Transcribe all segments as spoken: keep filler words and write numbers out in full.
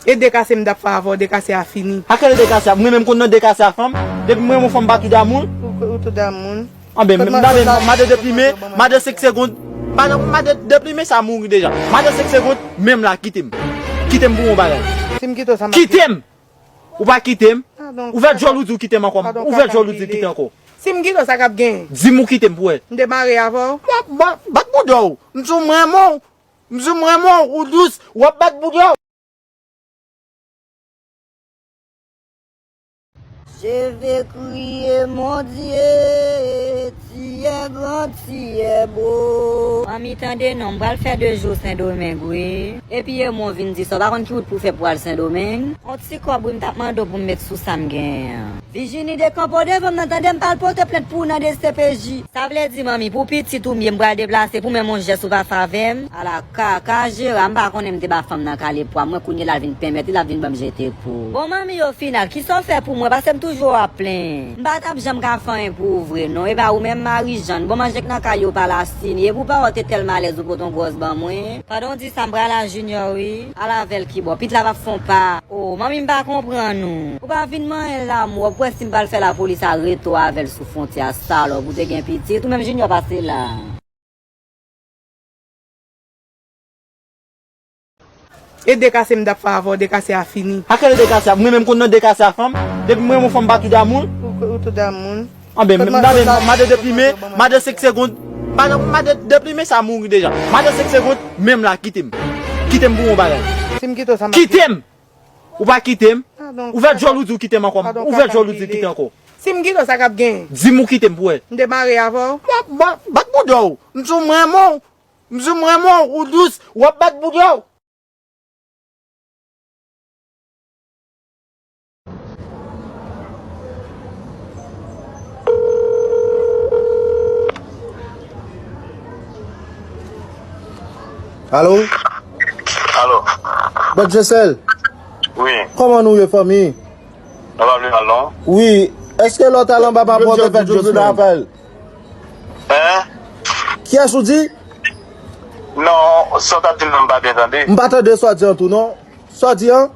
E dekase m t ap fè avè w, dekase a fini. A kèl dekase a? Mwen menm konn nan dekase a fanm. Depi mwen yon fanm pa tou damou l. Ou, ou tou damou l. Anben, m, mande, mande deplimen, mande senk segonn. Mande, mande deplimen sa mouri deja. Mande senk segonn, menm la, kite m. Kite m pou yon bagay. Si m kite w sa m ap kite m. Ou pa kite m. Ou fè djòl ou di w kite m ankò. Ou fè djòl ou di w kite ankò. Si m kite w sa k ap gen. Di m ou kite m pou wè. M te mare avè w. Bat, bat, bat bouda w. M di w m renmen w. M di w m renmen w. Ou dous. W ap bat bouda w. Je vais crier, mon Dieu, tu es grand, tu es beau. Manmi, tande non, m pral fè de jou Sendomeng, wi. Epi e mwen vin di sa, w pa konn ki wout pou fè pou al Sendomeng? On ti kòb, wi, m t ap mande w pou m met sou sa m genyen an. Vijini dekanpo devan m nan, tande m pral pote plent pou w nan D C P J. Sa vle di, manmi, pou pitit ou m ye, m pral deplase pou menm on jès ou pa fè avè m? Ala kaka, Jera, m pa konnen m te ba fanm nan kale pwa mwen, kounye la l vin pèmèt li, l ap vin ban m jete kou. Bon, manmi, ofinal, kisa w fè pou mwen? Paske m toujou ap plenyen. M pa t ap janm ka fè anyen pou ou vre, non. E pa ou menm, Marijàn. Bon, manje k nan kay yo pa Lastini. E pou pa w te tèlman alèz ou pote yon gwòs ban mwen. Pandan w di sa, m pral a Junior, wi. Al avè l kibò. Pit la p ap fè yon pa. O, manmi, m pa konprann ou. Ou pa vin manyen l la, m wè, w ap wè si m pral fè lapolis arete w avè l sou fwontyè a, salòp, ou te gen pitit, ou menm Junior pase la. E dekase m t ap fè avè w, dekase a fini. A kèl dekase a? Mwen menm konn nan dekase a fanm. Depi mwen yon fanm pa tou damou l. Ou, ou tou damou l. Anben, mande, mande deplimen, mande senk segonn. Mande, mande deplimen sa mouri deja. Mande senk segonn, menm la, kite m. Kite m pou yon bagay. Si m kite w sa m ap kite m. Ou pa kite m. Ou fè djòl ou di w kite m ankò. Ou fè djòl ou di w kite ankò. Si m kite w sa k ap gen. Di m ou kite m pou wè. M te mare avè w. Bat, bat, bat bouda w. M di w m renmen w. M di w m renmen w. Ou dous. W ap bat bouda w. Alo? Alo? Bòt Jesèl? Wi. Kòman nou ye, fanmi? Nou pa vle mal, non? Wi. Èske lè w t al anba pa pòt ou fè Jojo nan apèl? Hein? Kiyès ou di? Non, sa w t ap di m nan m pa byen tande. M pa tande sa w di an tou, non. Sa w di an?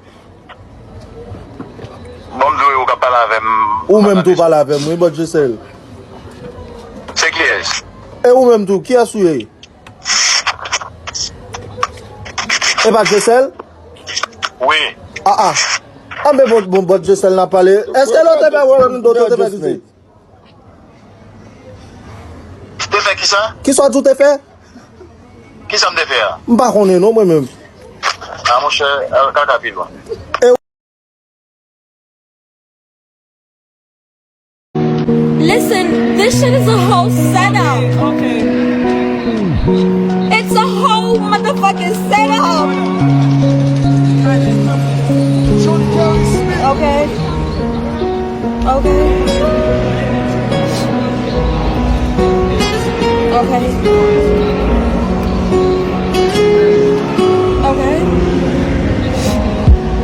Bon, m di w, ou k ap pale avè m. Ou menm tou pale avè m, wi, bòt Jesèl. Se kiyès? E ou menm tou, kiyès ou ye? E pa Jesèl? Wi. Ah, ah. Anben, bon, bon, bòt Jesèl n ap pale. Èske lè w te fè Rolando, te fè kisa? Te fè kisa? Kisa w di w te fè? Kisa m te fè a? M pa konnen non, mwen menm. Ah, monchè, al kaka pi lwen. E Listen, this shit is a whole setup. Okay. It's a whole motherfucking setup. Okay. Okay. Okay. Okay.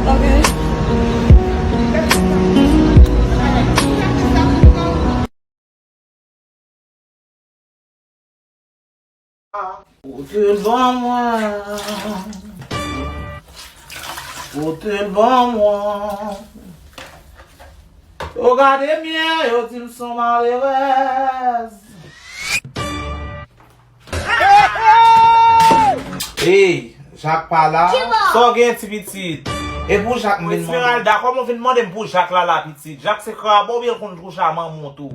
Okay. Ou te ban mwen. Ou te ban mwen. Yo gade m ye, yo di m se yon malerèz. Ey, Jak pa la. Sa w gen, ti pitit? E pou Jak m vin mande. Esmeralda, kòman w vin mande m pou Jak la la, pitit? Jak se krabè oubyen l konn twouch a manman w tou?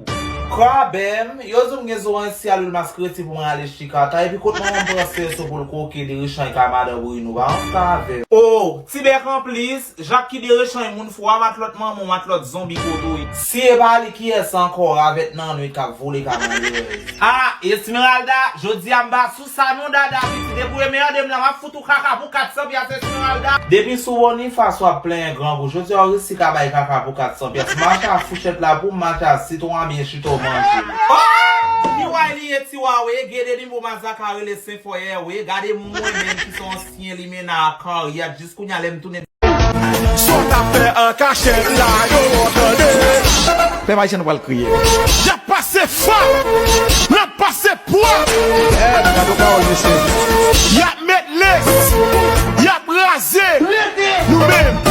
Krabè m, yo di m gen zoranj si a lwil maskreti pou mwen ale Chikata, epi kot manman m pran sèso pou l koke li, richan ka madan Bruno, pa ansanm avè m. O, ti bèk anplis, Jak ki derechanye moun fou a, matlòt manman w, matlòt zonbi kote w ye. Si e pa li, kiyès ankò avèk nan nwit k ap vole ka malerèz? A, Esmeralda, jodi a m pa sou sa non dada pitit. Depi w emède m la, m ap fout ou kaka pou kat san pyas Esmeralda. Depi sou Boniface w ap plenyen grangou. Jodi a w resi ka bay kaka pou kat san pyas. Mache a fouchèt la pou m mache a sitwon a byen chita w manje. O! Ki way li ye ti wawe, gede nivo mazaka rele Senfòyè wi. Gade mwen menm ki se yon ansyen limena a Kanryad. Jis kounye a lè m tounen. Sa w t ap fè an kachèt la, yo tande. Pèp ayisyen nou pral kriye. Y ap pase fwa, n ap pase pwa. Eh, gade yon pawòl, mesye. Y ap met lès, y ap raze. Nou menm,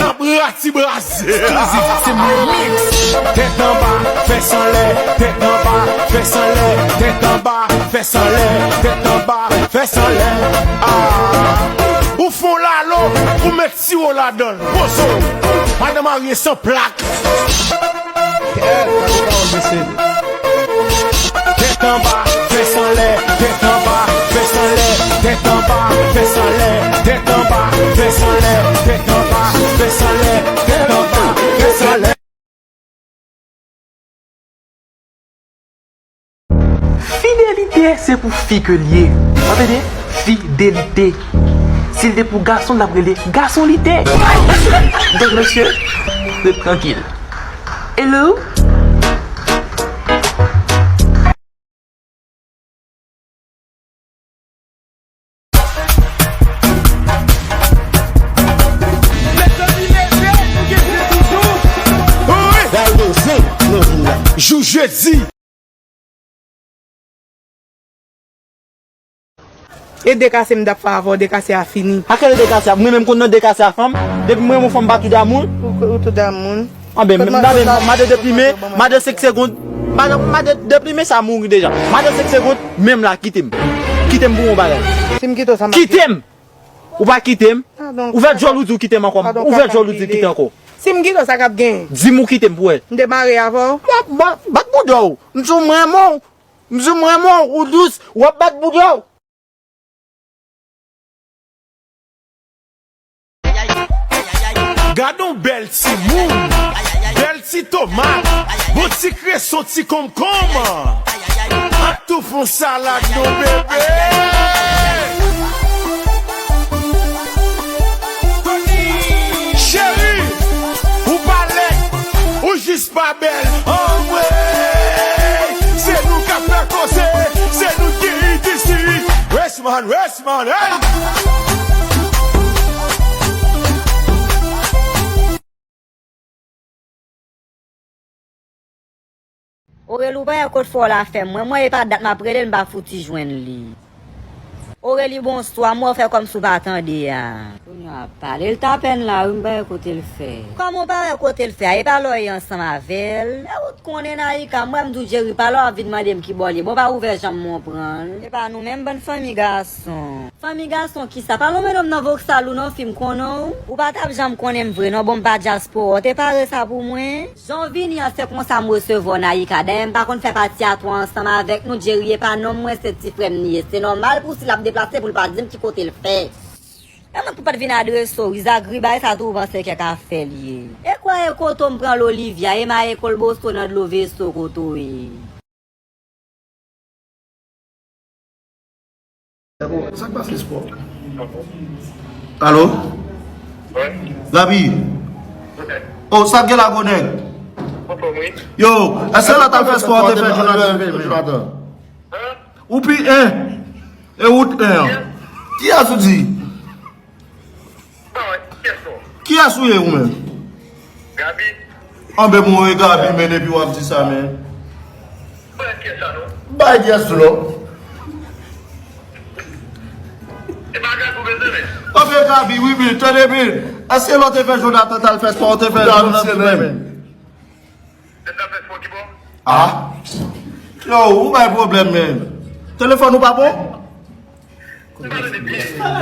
Braze. Exclusive, c'est mon mix. Tèt anba, fès anlè, tèt anba, fès anlè, tèt anba, fès anlè, tèt anba, fès anlè. Ah. Ou fè w lalo, ou mèt siwo ladan l. Pozo. Madan marye san plak. Kèt, pa gen pawòl, mesye. Tèt anba, fès anlè, tèt anba, fès anlè, tèt anba, fès anlè, tèt anba, fès anlè, tèt anba, fès anlè, tèt anba, fès anlè. Fidelite se pou fi ke l ye. Ou tande? Fidelite. Si l te pou gason, l ap rele gasonlite. Donk, mesye, ret trankil. Hello? Jou jedi. E dekase m t ap fè avè w, dekase a fini. Akèl dekase a? Mwen menm konn nan dekase a fanm. Depi mwen yon fanm pa tou damoun. Ou, ou tou damoun. Anben, m damoun, madan deplimen, madan senk segonn, madan, madan deplimen sa mouri deja. Madan senk segonn, menm la, kite m. Kite m pou yon bagay. Si m kite w sa m ap... Kite m! Ou pa kite m. Ou fè djòl ou di w kite m ankò. Ou fè djòl ou di w kite ankò. Si m kite w sa k ap genyen? Di m ou kite m pou wè. M te mare avè w. Bat, bat, bat bouda w. M di w m renmen w. M di w m renmen w. Ou dous. W ap bat bouda w. Gad on bèl timoun, bèl ti tomat, bon ti kreson, ti konkonm. Ak tou fon salad non bebe. Cheri, ou pa lèd, ou jis pa bèl. Anmwey, se nou k ap fè koze, se nou ki rit isi. Westman, Westman, hey! Orel, ou pa wè kot fò w la fè m. Mwen, mwen, e pa dat m ap rele l, m pa fouti jwenn li. Oreli, bonswa, m wè w fè kòmsi w pa tande a. Kounye a ap pale, l t apèn la wi, m pa wè kote l fè. Kòman w pa wè kote l fè a? E pa lè w ye ansanm avè l? E ou t konnen Naïka, m wè m di w Jerry pa lè w ap vin mande m ki bò l ye. Bon, pa ouvè janm m pran l. E pa nou menm bann fanmi gason. Fanmi gason kisa? Pa lonmen non m nan voksal ou non fi, m konnen w. Ou pa t ap janm konnen m vre non, bon m pa dyaspora, w te pare sa pou mwen? Jan w vini an se konsa m resevwa w Naïka. Dayè m pa konn fè pati a twa ansanm avèk nou, Jerry e pa nonm mwen, se ti frè m li ye. Se nòmal pou si l ap deplase pou l pa di m ki kote l fè. E mwen pou pa t vin adrese w, Riza Gri bay sa tou ou panse kè ka fè l ye. E kwè e kote w m pran l Olivia, e maye kolboso nan dlo veso kote w ye. Sa k pase, spò? Alo? Wi. Gaby? Wi. Oh, sa k gen la, gwo nèg? Anfòm, wi. Yo, èske lè w t al fè spò, w te fè Jonathan? Hein? Ou pi en. E wout en an. Kiyès ou di? Kiyès ou ye ou menm? Gaby. Anben mwen e Gaby, men epi w ap di sa, men. Bay dyès non. Anben Gaby, wi, wi, tande byen. Èske lè w te fè Jonathan t al fè spò, w te fè Jonathan menm? Ah. Yo, ou bay pwoblèm, men. Telefòn ou pa bon?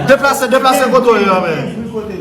Deplase, deplase kote w ye an, men.